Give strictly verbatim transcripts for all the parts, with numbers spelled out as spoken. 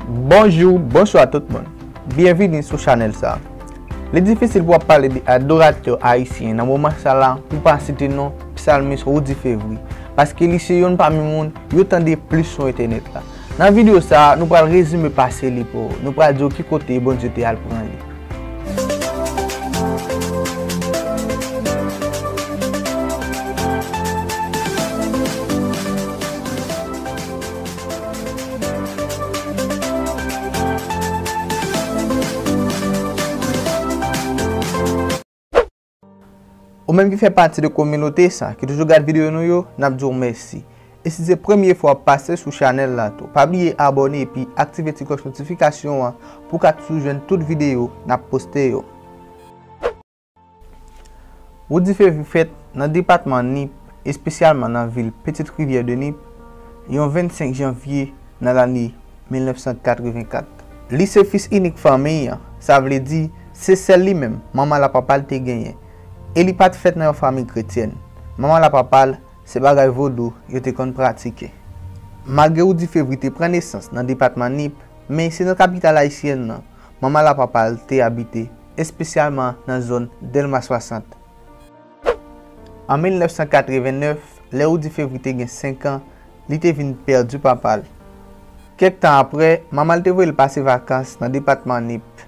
Bonjou, bonswa tout moun. Byenvini sou chanèl sa. Li difisil pou w ap pale de adoratè ayisyen nan moman sa la pou w pa site non psalmist Roody Fevry, paske li se youn pami moun yo tande plis sou entènèt la. Nan videyo sa, nou pral rezime pase li pou ou. Nou pral di w ki kote Bondye te al pran li. Ou menm ki fè pati de kominote sa, ki toujou gad videyo nou yo, n ap di w mèsi. E si se premye fwa w ap pase sou chanèl la tou, pa bliye abòne epi aktive ti klòch notifikasyon an pou w ka toujou jwenn tout videyo n ap poste yo. Roody Fevry fèt nan depatman Nip, espesyalman nan vil Petite Rivière de Nip, yon vennsenk janvye nan lane mil nèf san katrevenkat. Li se fis inik fanmi an, sa vle di, se sèl li menm manman l ak papa l te genyen. E li pa t fèt nan yon fanmi kretyèn. Manman l ak papa l, se bagay vodou yo te konn pratike. Malgre Roody Fevry te pran nesans nan depatman Nip, men se nan kapital ayisyèn nan manman l ak papa l te abite, espesyalman nan zòn Dèlma swasant. An mil nèf san katrevennèf, lè Roody Fevry te gen senk an, li te vin pèdi papa l. Kèk tan apre, manman l te voye l pase vakans nan depatman Nip.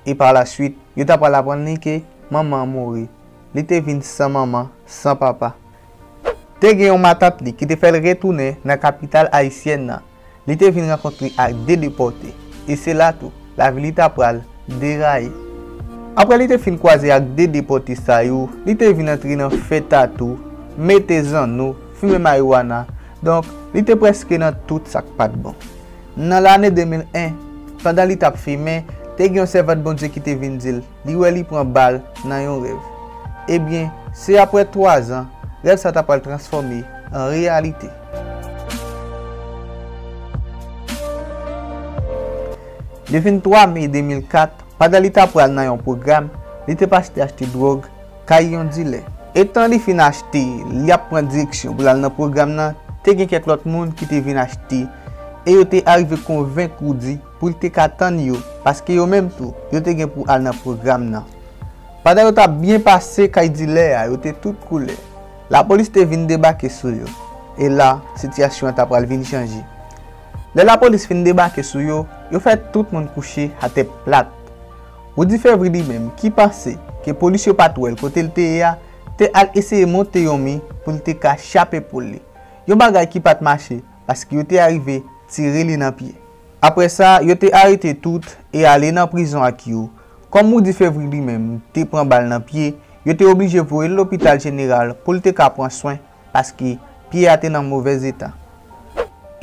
E pa la swit, yo ta pral aprann li ke manman an mouri. Li te vin san manman, san papa. Te gen yon matant li ki te fè l retounen nan kapital ayisyèn nan. Li te vin rankontre ak de depòte, e se la tou, lavi li ta pral deraye. Apre li te fin kwaze ak de depòte sa yo, li te vin antre nan fè tatou, mete zanno, fimen mariwana, donk, li te prèske nan tout sa k pa t bon. Nan lane de mil en, pandan li t ap fimen, te gen yon sèvant Bondye ki te vin di l, li wè li pran bal nan yon rèv. Ebyen, se apre twazan, rèv sa ta pral transfòme an reyalite. Le venntwa me de mil kat, pandan li ta pral nan yon pwogram, li te pase te achte dwòg kay yon dilè. Etan li fin achte, li ap pran direksyon pou l al nan pwogram nan, te gen kèk lòt moun ki te vin achte, e yo te arive konvenk Roody pou l te ka tann yo, paske yo menm tou, yo te gen pou al nan pwogram nan. Pandan yo t ap byen pase kay dilè a, yo te tout koulè. Lapolis te vin debake sou yo. E la, sitiyasyon an ta pral vin chanje. Lè lapolis fin debake sou yo, yo fè tout moun kouche atè plat. Roody Fevry li menm, ki panse ke polis yo pa t wè l kote l te ye a, te al eseye monte yon mi pou l te ka chape poul li. Yon bagay ki pa t mache, paske yo te arive tire li nan pye. Apre sa, yo te arete tout e ale nan prizon ak yo. Kòm Roody Fevry li menm te pran bal nan pye, yo te oblije voye l lopital jeneral pou l te ka pran swen, paske pye a te nan movèz eta.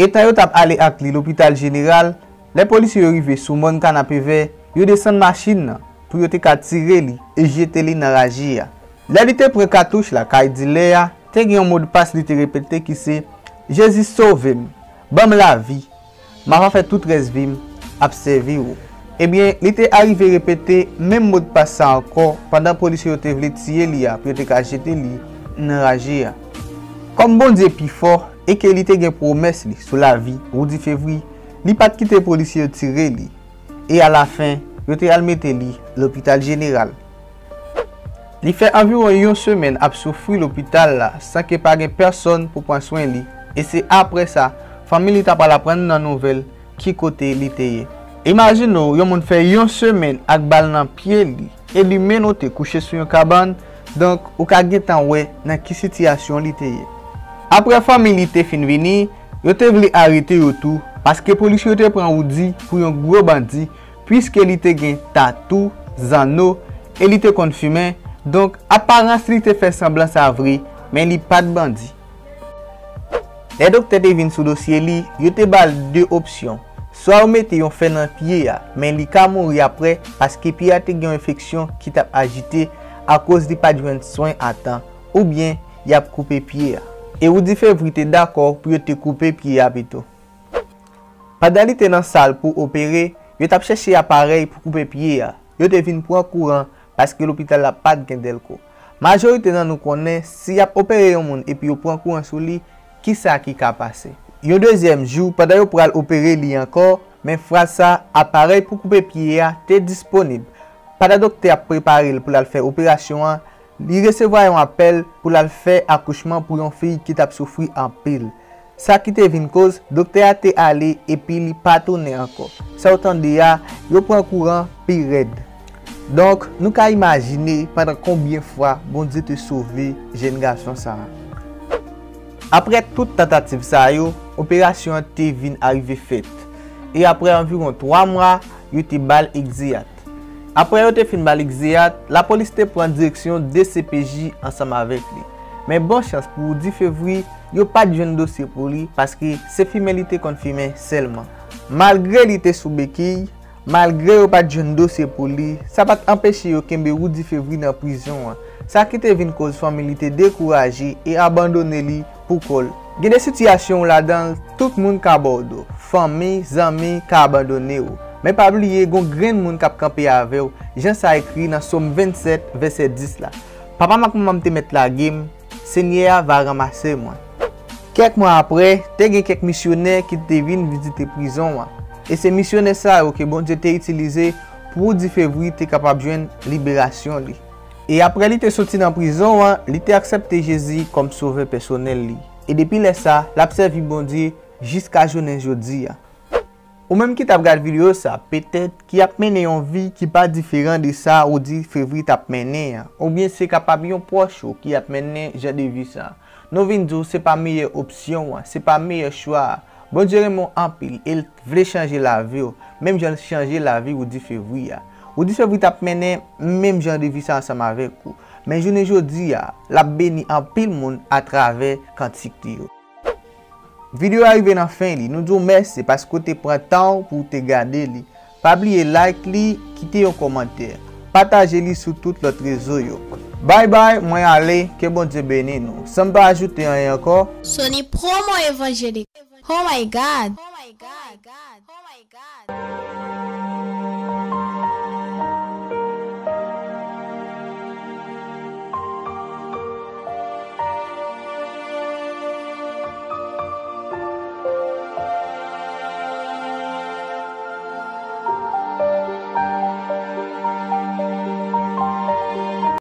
Etan yo t ap ale ak li lopital jeneral, lè polisye yo rive sou mòn Kanapevè, yo desann machin nan pou yo te ka tire li e jete li nan raje a. Lè li te pran katouch la kay dilè a, te gen yon modpas li te repete ki se, Jezi sove m, ban m lavi, m ava fè tout rès vi m ap sèvi w. Ebyen, li te arive repete menm modpas sa ankò pandan polisye yo te vle tiye li a pou yo te ka jete li nan raje a. Kòm Bondye pi fò e ke li te gen pwomès li sou lavi Roody Fevry, li pa t kite polisye yo tire li. E alafen, yo te al mete li lopital jeneral. Li fè anviwon yon semèn ap soufri lopital la san ke pa gen pèsonn pou pran swen li, e se apre sa, fanmi li ta pral aprann nan nouvèl ki kote li te ye. Imajine w yon moun fè yon semèn ak bal nan pye li, e li menote kouche sou yon kabann, donk ou ka gentan wè nan ki sitiyasyon li te ye. Apre fanmi li te fin vini, yo te vle arete yo tou, paske polisye yo te pran Roody pou yon gwo bandi, piske li te gen tatou, zanno, e li te konn fimen, donk aparans li te fè sanblan sa vre, men li pa t bandi. Lè doktè te vin sou dosye li, yo te ba l de opsyon. Swa yo mete yon fè nan pye a, men li ka mouri apre paske pye a te gen yon enfeksyon ki t ap ajite akoz li pa t jwenn swen a tan, oubyen y ap koupe pye a. E Roody Fevry te dakò pou yo te koupe pye a pito. Pandan li te nan sal pou opere, yo t ap chèche aparèy pou koupe pye a. Yo te vin pran kouran paske lopital la pa t gen dèlko. Majorite nan nou konnen, si y ap opere yon moun epi yo pran kouran sou li, kisa ki ka pase? Yon dezyèm jou, pandan yo pral opere li ankò, Men fraz sa, aparèy pou koupe pye a te disponib. Pandan doktè ap prepare l pou l al fè operasyon an, li resevwa yon apèl pou l al fè akouchman pou yon fi ki t ap soufri anpil. Sa ki te vin koz, doktè a te ale epi li pa tounen ankò. Sa w tande a, yo pran kouran pi rèd. Donk, nou ka imajine pandan konbyen fwa Bondye te sove jèn gason sa a. Apre tout tantativ sa yo, operasyon an te vin arive fèt. E apre anviwon twa mwa, yo te ba l egzeyat. Apre yo te fin ba l egzeyat, lapolis te pran direksyon D C P J ansanm avèk li. Men bon chans pou Woody Fevry, yo pa t jwenn dosye pou li paske se fimen li te konn fimen sèlman. Malgre li te sou bekiy, malgre yo pa t jwenn dosye pou li, sa pa t anpeche yo kenbe Woody Fevry nan prizon an. Sa ki te vin koz fanmi li te dekouraje e abandone li pou kò l. Gen de sitiyasyon ou ladan l, tout moun ka ba w do. Fanmi, zanmi ka abandone w. Men pa bliye, gon grenn moun k ap kanpe avè w, jan sa ekri nan Sòm vennsèt, vèsè dis la. Papa m ak manman m te mèt lage m, Senyè a va ranmase mwen. Kèk mwa apre, te gen kèk misyonè ki te vin vizite prizon an. E se misyonè sa yo ke Bondye te itilize pou Woody Fevry te kapab jwenn liberasyon li. E apre li te soti nan prizon an, li te aksepte Jezi kòm Sovè pèsonèl li. E depi lè sa, l ap sèvi Bondye jiska jounen jodi a. Ou menm ki t ap gad videyo sa, petèt ki ap mennen yon vi ki pa diferan de sa Woody Fevry t ap mennen an, oubyen se kapab yon pwòch ou ki ap mennen jan de vi sa. Nou vin di w se pa meyè opsyon an, se pa meyè chwa a. Bondye renmen w anpil e l vle chanje lavi w, menm jan l chanje lavi Woody Fevry a. Woody Fevry t ap mennen menm jan de vi sa ansanm avèk ou. Men jounen jodi a, l ap beni anpil moun atravè kantik li yo. Videyo a rive nan fen li. Nou di w mèsi paske w te pran tan w pou w te gade li. Pa bliye like li, kite yon kòmantè. Pataje li sou tout lòt rezo yo. Bay bay, mwen ale, ke Bondye beni nou. San m pa ajoute anyen ankò. Sony Promo Evangelik. Oh my God.